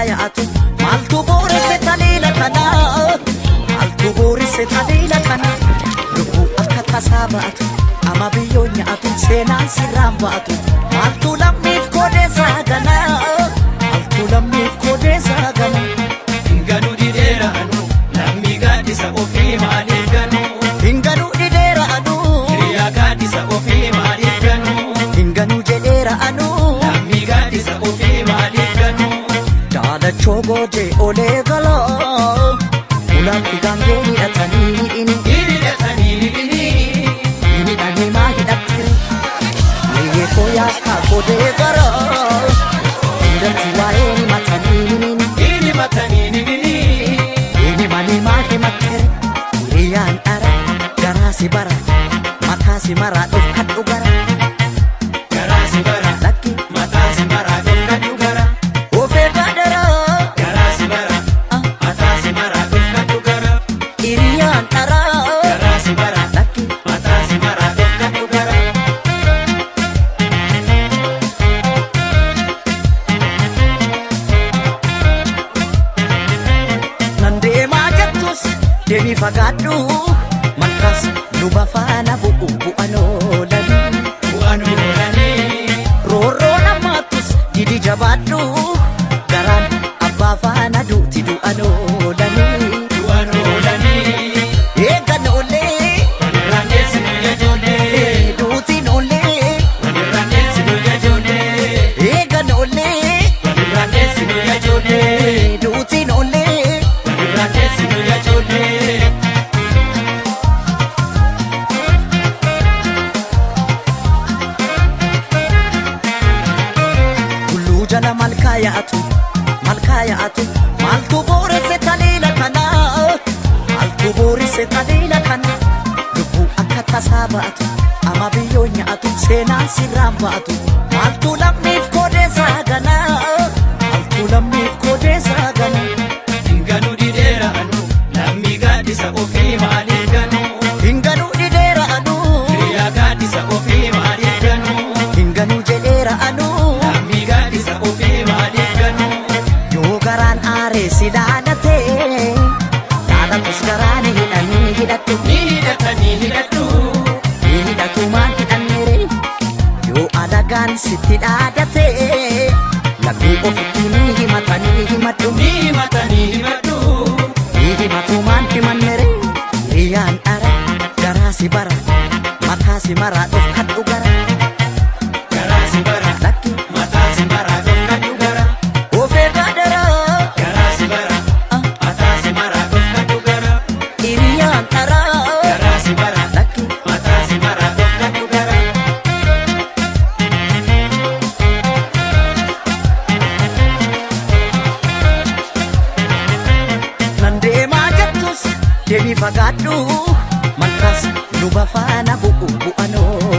yaa'atu. Maaltu booresse taliila kana? Maaltu booresse taliila kana? Lubbuu akka tasaa ba'atu, ama biyyoo nyaatu, seenaan sirraan ba'atu. Maaltu lammiif koodeessaa gana? Maaltu lammiif koodeessaa gana? Hinganuu didheera anu lammii gaaddisa ofii maaliif ganuu? Hinganuu dhidheera anuu, Hiriyaa gaaddisa ofii maaliif ganuu? Hinganuu jedheera anuu. Lammii gaaddisa ofii maaliif ganuu? Daalachoo goojee olee galoo, ulaatti gaangee hidhatanii hidhini. Hidhatanii hidhinii. Hidhanii maa hidhattiri? Leeyyee koo yaakkaa godee garoo, hundatti waa'ee himatanii himini. Himatanii hidhinii. Himanii maa himattiri? Hiriyyaan dhara, garaasi bara, mataasi maraa dhofkadhu gara. Garaasi bara. Lakki Mataasi bara dhofkadhu gara. ofee gaadharaa. Garaasi bara. Mataasi bara dhofkadhu gara. Hiriyyaan dhara, Garaasi bara. lakki. Mataasi bara dhofkadhu gara. Nan deemaa jettus deemii fagaadhu, malkaas luba faana bu'u bu'an oolanii. Bu'aan oolanii. Roorroo namaattus didi jabaadhu, garaan abbaa faana duuti du'an oolanii. Bu'aan oolanii. Eegan oolee Walirraan deessinu ijoollee. duutiin oolee. Walirraan deessinu ijoollee. Eegan oolee Walirraan deessinu ijoollee. duutiin oolee. Walirraan deessinu ijoollee. Tulluu jala malkaa yaa'atu, malkaa yaa'atu. Maaltu booresse taliila kana? Maaltu booresse taliila kana? Lubbuu akka tasaa ba'atu, ama biyyoo nyaatu, seenaan sirraan ba'atu. Maaltu lammiif koodeessaa gana? Maaltu lammiif koodeessaa gana? Hinganuu didheera anu lammii gaaddisa ofii maaliif ganuu? Hinganuu dhidheera anuu, Hiriyaa gaaddisa ofii maaliif ganuu? Hinganuu jedheera anuu. Lammii gaaddisa ofii maaliif ganuu? Yoo garaan aaree si laalatee, laalatus garaan hidhanii hidhadhu. Ni hidhatanii hidhadhu. Ni hidhatu maan hidhanneere? Yoo alagaan sitti dhaadatee, lammii ofitti ni himatanii himadhu. Ni himatanii himadhu. Ni himatu maan himanneere? Hiriyyaan dhara, garaasi bara, mataasi maraa dhofkadhu gara. Garaasi bara. Lakki Mataasi bara dhofkadhu gara. ofee gaadharaa. Garaasi bara. Mataasi bara dhofkadhu gara. Hiriyyaan dhara, Garaasi bara. lakki. Mataasi bara dhofkadhu gara. Nan deemaa jettus deemii fagaadhu, malkaas luba faana bu'u bu'an oolanii.